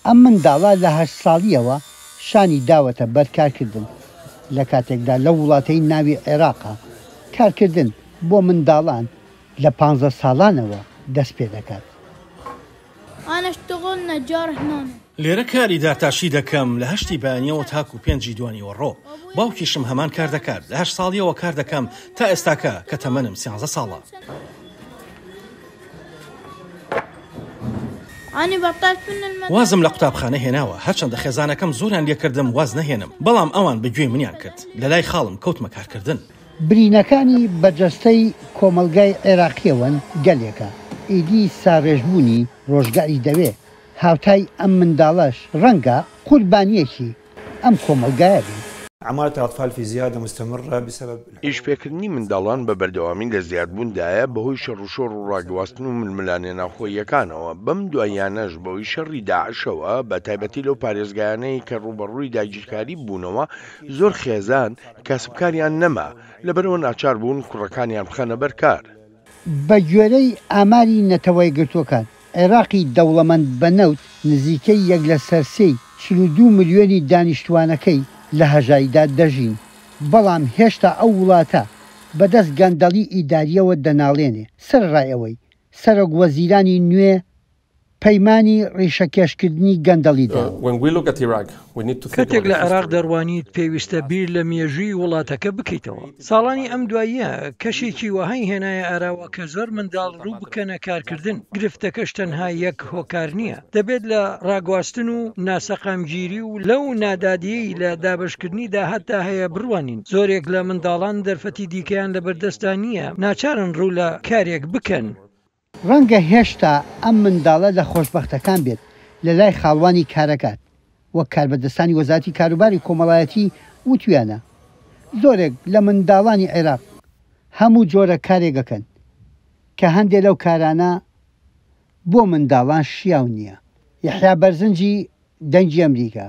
ئەم منداڵە لە هەشت ساڵییەوە شانی داوەتە بەر کارکردن، لە کاتێکدا لەو وڵاتەی ناوی عێراقە، کارکردن بۆ منداڵان لە پانزە ساڵانەوە دەست پێدەکات. لێرە کاری دارتاشی دەکەم لە هەشتی بەیانیەوە تاکو پێنجی دوانیوەڕۆ، باوکیشم هەمان کار دەکات، لە هەشت ساڵیەوە کار دەکەم تا ئێستاکە کە تەمەنم سیانزە ساڵە. وازم لە قوتابخانە هێناوە، هەرچەندە خێزانەکەم زۆریان لێکردم واز نەهێنم، بەڵام ئەوان بە گوێی منیان کرد، لەلای خاڵم کەوتمە کارکردن. برینەکانی بە جەستەی کۆمەڵگای عێراقییەوەن گەلێکە ئیدی ساڕێژبوونی ڕۆژگاری دەوێ، هاوتای ئەم منداڵەش ڕەنگە قوربانییەکی ئەم کۆمەڵگایە بێت. عمالە الاطفال فی زیادە مستمرە بسبب الحروب. ئیشپێکردنی منداڵان بە بەردەوامی لە زیادبووندایە بەهۆی شەڕوشۆڕ و ڕاگواستن و ململانێ ناوخۆییەکانەوە، بەم دواییانەش بەهۆی شەڕی داعشەوە بە تایبەتی لەو پارێزگایانەی کە ڕووبەڕووی داگیرکاری بوونەوە زۆر خێزان کاسبکاریان نەما، لەبەرئەوە ناچار بوون کوڕەکانیان بخەنە بەر کار. بەگوێرەی ئاماری نەتەوەیەکگرتووەکان، عێراقی دەوڵەمەند بە نەوت نزیکەی یەک لەسەر سێی 42 ملیۆنی دانیشتووانەکەی لە هەژاریدا دەژین، بەڵام هێشتا ئەو وڵاتە بەدەست گەندەڵی ئیدارییەوە دەناڵێنێ، سەرەڕای ئەوەی سەرۆک وەزیرانی نوێ پەیمانی ڕیشەکێشکردنی گەندەڵی دا. کاتێک لە عێراق دەڕوانیت، پێویستە بیر لە مێژووی وڵاتەکە بکەیتەوە. ساڵانی ئەم دواییە کەشێکی وەهای هێنایە ئاراوە کە زۆر منداڵ ڕوو بکەنە کارکردن، گرفتەکەش تەنها یەک هۆکار نییە، دەبێت لە ڕاگواستن و ناسەقامگیری و لەو نادادییەی لە دابەشکردنی داهاتدا هەیە بڕوانین. زۆرێک لە منداڵان دەرفەتی دیکەیان لەبەردەستدا نییە، ناچارن ڕوو لە کارێک بکەن. ڕەنگە هێشتا ئەم منداڵە لە خۆشبەختەکان بێت لە لای خاڵوانی کارەکات، وەک کاربەدەستانی وەزارەتی کاروباری کۆمەڵایەتی وتویانە، زۆرێک لە منداڵانی عێراق هەموو جۆرە کارێک ئەکەن، کە هەندێ لەو کارانە بۆ منداڵان شیاو نییە. یەحیا بەرزنجی، دەنگی ئەمریکا.